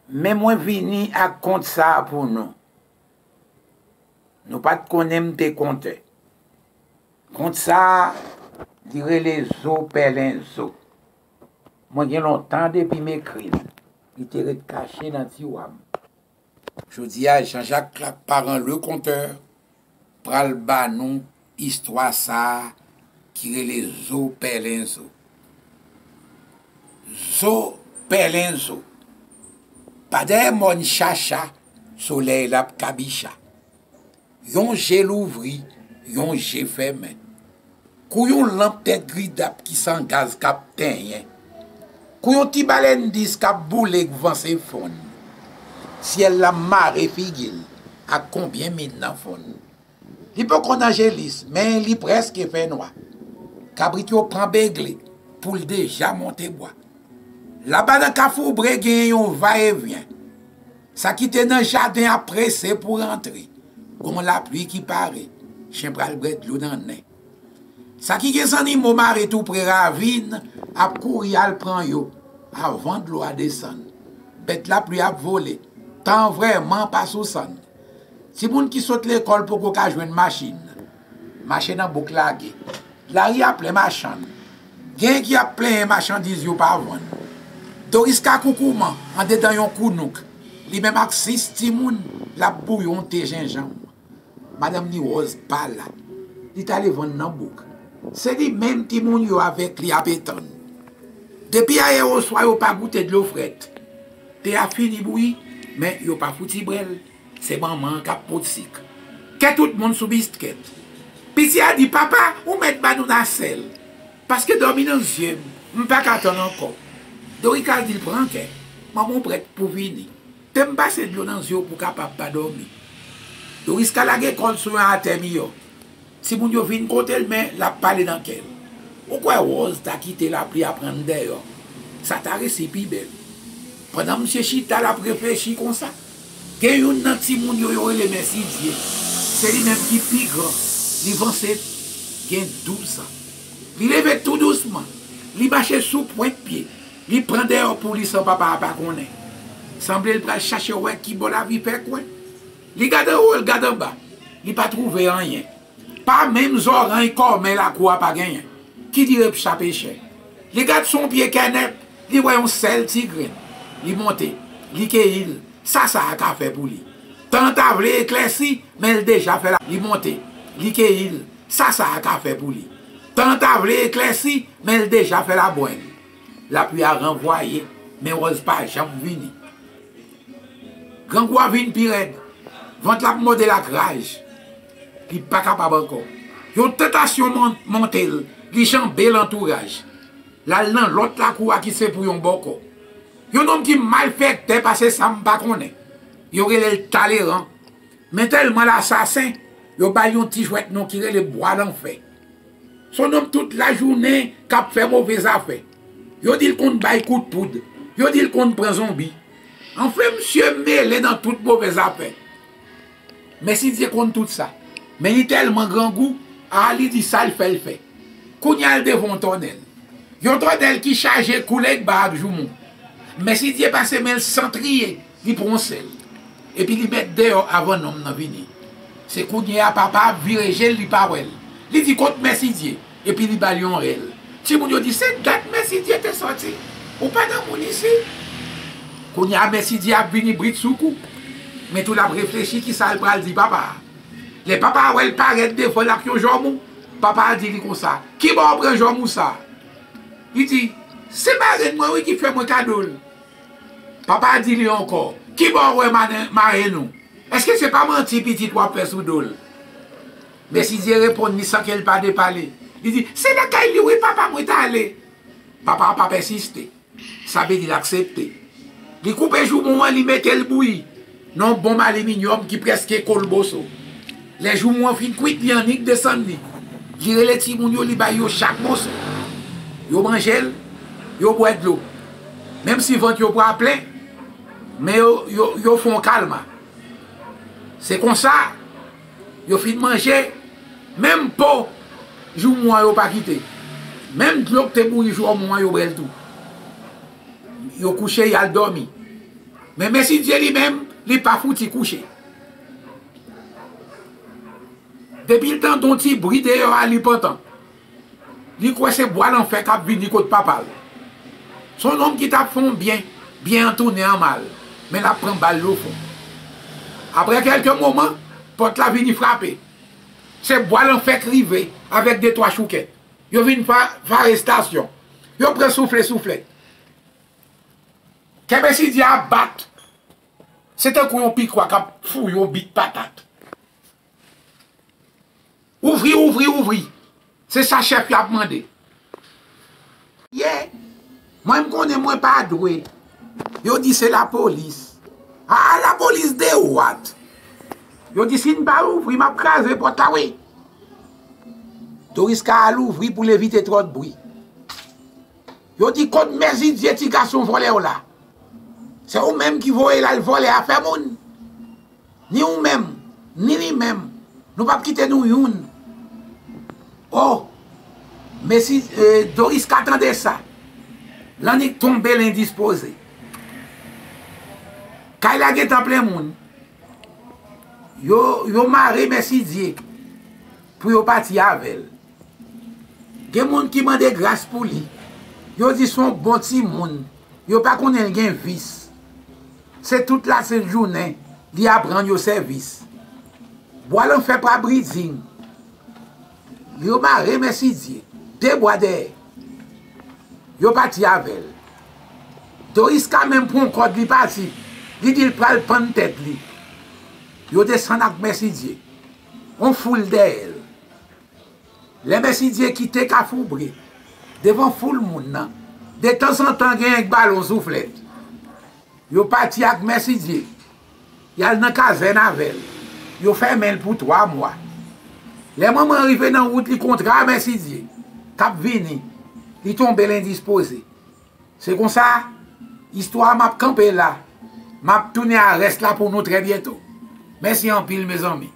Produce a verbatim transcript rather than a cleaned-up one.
Men mwen vini ak kont sa a pou nou. Nou pa t konnen m te kontè. Kont sa a, li rele Zo Pèlen Zo. Mwen gen lontan depi m ekri l. Li te ret kache nan tiwa m. Jodi a, Jean-Jacques Clark, paran Le Conteur, pral ba nou istwa sa a ki rele Zo Pèlen Zo. Zo Pèlen Zo. Pa dèyè mòn Chacha, solèy l ap kabicha. Yon je louvri, yon je fèmen. Kou yon lanp tèt gridap ki san gaz k ap tenyen. Kou yon ti balèn dis k ap boule k vanse fonn. Syèl la mare figi l ak konbyen min nan fonn. Li poko nan jelis, men li prèske fè nwa. Kabrit yo pran begle, poul deja monte bwa. Laba nan Kafou Bre genyen yon vayevyen. Sa ki te nan jaden ap prese pou rantre. Gon lapli ki pare, chen pral bwè dlo nan nen. Sa ki gen zannimo mare tou pre ravin ap kouri al pran yo avan dlo a desann. Bèt lapli ap vole, tan vrèman pa sou sann. Timoun ki sot lekòl poko ka jwenn machin. Mache nan bouk lage. Lari a plen machann. Gen ki ap plenyen machandiz yo pa vann. Doris Kakoukouman andedan yon kounouk. Li menm ak sis timoun, l ap bouyon te jenjanm. Madanm li Wòz pa la. Li t ale vann nan bouk. Se li menm timoun yo avèk li ap etann. Depi ayè oswa yo pa goute dlo frèt. Te a fini bouyi, men yo pa fouti bwè l. Se manman an k ap pot sik. Kè tout moun sou biskèt. Piti a di, "Papa, ou mèt ba nou nasèl. Paske dòmi nan zye m, m pa ka tann ankò." Dorika di l, "Pran kè, manman w prèt pou vini. Te m pase dlo nan zye w pou w kapab pa dòmi." Doris ka lage kò l sou yon atè miyò. Timoun yo vin kote l, men l ap pale nan kè l. Ou kwè Wòz ta kite lapli a pran l dèyò? Sa ta resi pi bèl. Pandan misye chita, l ap reflechi konsa, gen youn nan timoun yo, yo rele Mèsidye. Se li menm ki pi gran. Li vanse gen douz an. Li leve tou dousman. Li mache sou pwent pye. Li pran dèyò pou li san papa a pa konnen. Sanble l pral chache wè ki bò lavi fè kwen. Li gade anwo, l gade anba. Li pa twouve anyen. Pa menm zòranj kòmè lakou a pa genyen. Ki dire p chape chè. Li gade sou yon pye kènèp, li wè yon sèl ti grenn. Li monte, li keyi l, sa sa a ka fè pou li. Tan an ta vle eklèsi, men l deja fè la. Li monte, li keyi l, sa sa a ka fè pou li. Tan an ta vle eklèsi, men l deja fè labwèl. Lapli a ranvwaye, men Wòz pa janm vini. Grangou a vin pi rèd. Vant l ap mòde l ak raj. Li pa kapab ankò. Yon tantasyon mon- monte l. Li janbe l antouraj. L al nan lòt lakou a ki se pou yon bòkò. Yon nonm ki malfektè pase sa m pa konnen. Yo rele l Taleran. Men tèlman l asasen, yo ba l yon ti jwèt non ki rele Bwa Lanfè. Se yon nonm tout lajounen k ap fè move zafè. Yo di l konn bay kout poud. Yo di l konn pran zonbi. Anfen, misye mele nan tout move zafè. Mèsidye konn tout sa. Men li tèlman grangou, a li di sa l fè l fè. Kounye a l devan yon tònèl. Yon tònèl ki chaje koule gba ak joumou. Mèsidye pase men l san triye, li pran yon sèl. Epi li mèt deyò avan nonm nan vini. Se kounye a papa ap vire je l, li pa wè l. Li di, "Kot Mèsidye?" Epi li ba l yon rèl. Timoun yo di, "Se dat Mèsidye te sòti. Ou pa nan moun isi." Kounye a Mèsidye ap vini bridsoukou. Men tou l ap reflechi kisa l pral di papa a. Lè papa a wè l parèt devan l ak yon jòmou, papa a di li konsa, "Kibò w pran jòmou sa a?" Li di, "Se marenn mwen wi ki fè mwen kado l." Papa a di li ankò, "Kibò w wè marenn ou? Èske se pa manti pitit w ap fè sou do l?" Mèsidye reponn li san ke l pa depale. Li di, "Se lakay li wi papa mwen t ale." Papa a pa pèsiste. Sa vle di l aksepte. Li koupe joumou an, li mete l bouyi nan yon bonm aliminyòm ki prèske kolboso. Lè joumou an fin kwit, li annik desann li. Li rele timoun yo, li bay yo chak moso. Yo manje l, yo bwè dlo. Menm si vant yo pa plen, men yo, yo, yo fè yon kalma. Se konsa, yo fin manje, menm po joumou an yo pa kite. Menm dlo k te bouyi joumou an, yo bwè l tou. Yo kouche, y al dòmi. Men Mèsidye li menm, li pa fouti kouche. Depi l tande yon ti bri deyò a, li pantan. Li kwè se bwa lanfè k ap vini kot papa l. Se yon nonm ki t ap fè yon byen, byen an tounen an mal, men l ap pran bal lofon. Apre kèlke moman, pòt la vini frape. Se bwa lanfè k rive avèk de twa choukèt. Yo vin fè arestasyon. Yo pran soufle souflèt. Kè Mèsidye a bat. Se tankou yon pikwa k ap fouye yon bit patat. Ouvri, ouvri, ouvri. Se sa chèf yo ap mande. Ye, mwen m konnen mwen pa dwe. Yo di se lapolis. A, lapolis de what? Yo di si n pa ouvri, m ap kraze pòt la, wi. Doriska al ouvri pou l evite twòp bri. Yo di kot Mèsidye ti gason vòlè w la? Se ou menm ki voye l al vòlè afè moun. Ni ou menm, ni li menm, nou p ap kite nou youn. O, Mèsi, e, Doriska tande sa. L annik tonbe l endispoze. Kay la gentan plen moun. Yo, yo mare Mèsidye pou yo pati avè l. Gen moun ki mande gras pou li. Yo di se yon bon timoun. Yo pa konnen l gen vis. Se tout lasent jounen li ap rann yo sèvis. Bwa lanfè pa briding. Yo mare Mèsidye de bwa dèyè. Yo pati avè l. Doriska menm pran kòd li pati. Li di l pral pann tèt li. Yo desann ak Mèsidye. On foul dèyè l. Lè Mèsidye kite Kafou Bre, devan foul moun nan, detanzantan genyen k bale yon souflèt. Yo pati ak Mèsidye, y al nan kazèn avè l. Yo fèmen l pou twa mwa. Lè manman rive nan wout, li kontre a Mèsidye k ap vini, li tonbe l endispoze. Se konsa, istwa a m ap kanpe la. M ap tounen a rès la pou nou trè byento. Mèsi anpil, mezanmi.